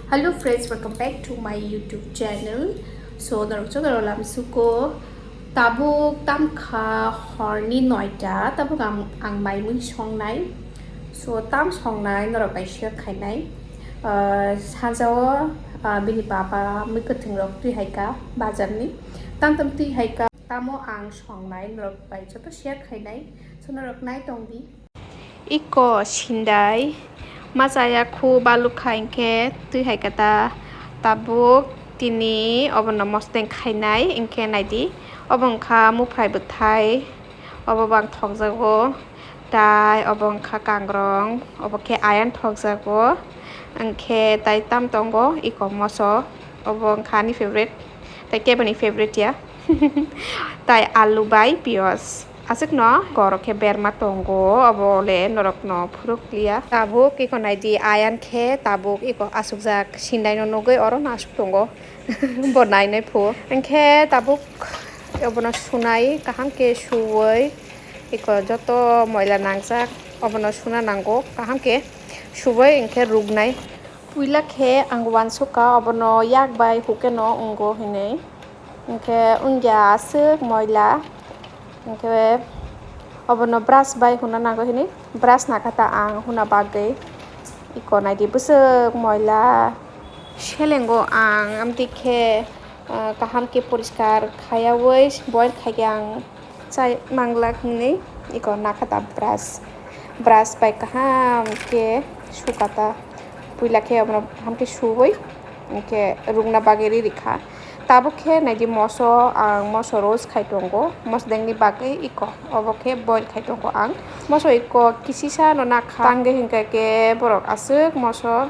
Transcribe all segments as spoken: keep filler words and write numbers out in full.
Hello friends, welcome back to my YouTube channel. So norok joto rok lamsuko, tabuk tamkha horni noita, tabuk ang, ang maimui songnai. So tam songnai norok bai share khainai. Ah, sanjao, ah, bini baba mui kwthwng rok twi haika bazar ni. Tam tam twi haika, tamo ang songnai norok bai joto share khainai. So norok nai tongdi. Iko sindai ma chaya khu balukha, hinkhe twi hai kata tabuk tini obono mosodeng khainai, hinkhe naidi obo wngkha muphrai bwthai, obo bang thokjago, tai obo wngkha kangrong, obo khe ayang thokjago, hinkhe tai tam tongo iko moso, obo wngkha ani favorite, tai keboni favorite ya, tai alu bai piyaj. Aswkno borok khe berma tongo, obo le norokno phuruk liya. Tabuk iko naidi, ayang khe tabuk iko asukjak sindaino nugwi orono asuk tongo. Bo nainai phu. Hinkhe tabuk obono sunai, kaham khe suwoi, iko joto moila nangjak obono suna nango, kaham khe suwoi hinkhe ruknai. Puila khe ang uansukha obono yak bai hukeno wngo hinwi. Hinkhe wngya aswk moila. Hinkhe obono brush bai huna nango hinwi. Brush nakha ta ang huna bagwi. Iko naidi bwswk moila. Selengo ang amtwi khe, ah, kaham khe poriskar khaiyaui boil khaikhe ang chai manglak hinwi iko nakha ta brush. Brush bai kaham khe sukha ta. Puila khe obono kaham khe suwi, hinkhe rukna bagwi ri rikha. Tabuk khe naidi moso, ang moso roast khai tongo, mosodengni bagwi iko, obo khe boil khai tongo ang. Moso iko kisisa no nakha, tangwi hinkhe khe borok aswk moso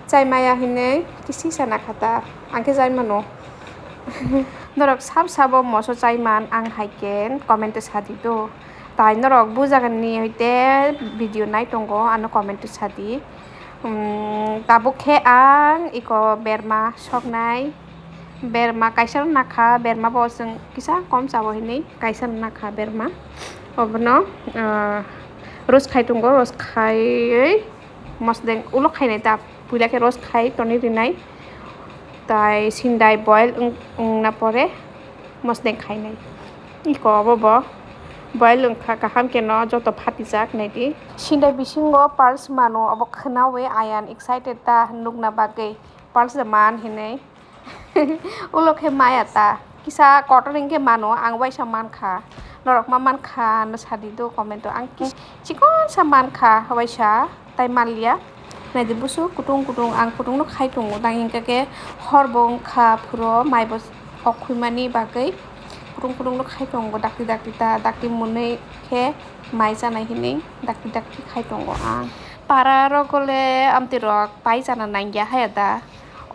chai maya hinwi kisisa nakha ta, ang khe chai mano. Norok sab sabo moso chai man, ang hai khe comment o sadi do. Tai norok bujagani hoite video nai tongo, ano comment o sadi. Hmm, tabuk khe ang iko berma soknai. Berma kaisa no nakha, berma bo chwng kisa kom chabo hinwi kaisa no nakha berma. Obono, ah, roast khai tongo, roast khaiwi mosodeng ulo khainai ta, puila khe roast khai tonwi rinai. Tai sindai boil wng-, wngna pore mosodeng khainai. Iko obo bo boil wngkha kaham khe no joto phatijak naidi. Sindai bisingo pearls mano obo khwnawi ayang excited ta nukna bagwi pearls de man hinwi. Ulo khe maya ta kisa kotor hinkhe mano ang waisa mankha. Norok ma mankha no sadi do comment o ang kis-, chikon sa mankha waisa. Tai manliya. Naidi busu kutung kutung ang kutung no khai tongo, tang hinkhe khe hor bo wngkha phuro mai bo hok khuimani bagwi kutung kutung no khai tongo, dakti dakti ta dakti mwnwi khe mai chanai hinwi dakti dakti khai tongo ang. Para rogo le amtwi rok pai chana nangya haya da.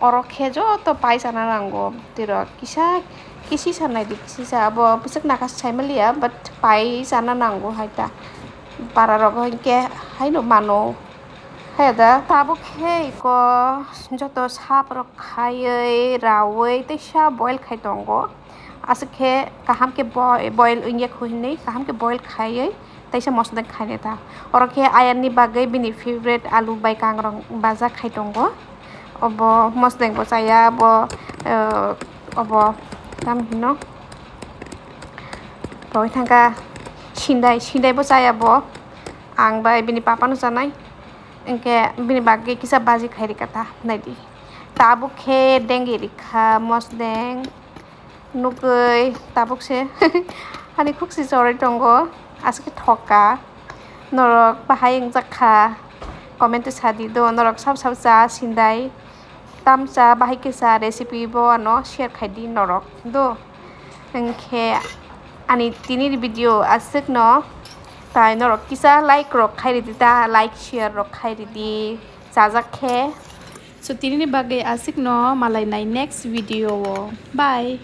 Oro khe joto pai chana nango, tei rok kisa, kisisa naidi, kisisa abo bwswk nakha sai manliya, but pai chana nango hai ta. Para rogo hinkhe haino mano. Haya da, tabuk khe iko joto sap rok khaiwi, raui, teisa boil khai tongo. Aswk khe kaham khe boi-, boil wngya kho hinwi, kaham khe boil khaiwi, teisa mosodeng khainai ta. Oro khe ayang ni bagwi bini favorite alu bai kangrong baja khai tongo. Obo mosodeng bo chaya, bo, eh, obo tam hino. Bo wngkha sindai, sindai bo chaya bo. Ang bai bini papa no chanai. Hinkhe bini bagwi kisa baji khai rikha ta, naidi. Tabuk khe dengwi rikha mosodeng. Nugwi tabuk se ani khuk se chorwi tongo, aswk khe thok kha. Norok bahai wngjak kha, comment o sadi do, norok sab sab cha sindai, tam cha bahai khe cha recipe bo ano share khai di norok do. Hinkhe ani tini ni video aswk no, tai norok kisa like rok khai ridi ta, like share rok khai ridi, chajak khe. So tini ni bagwi aswk no, malai nai next video o. Bye.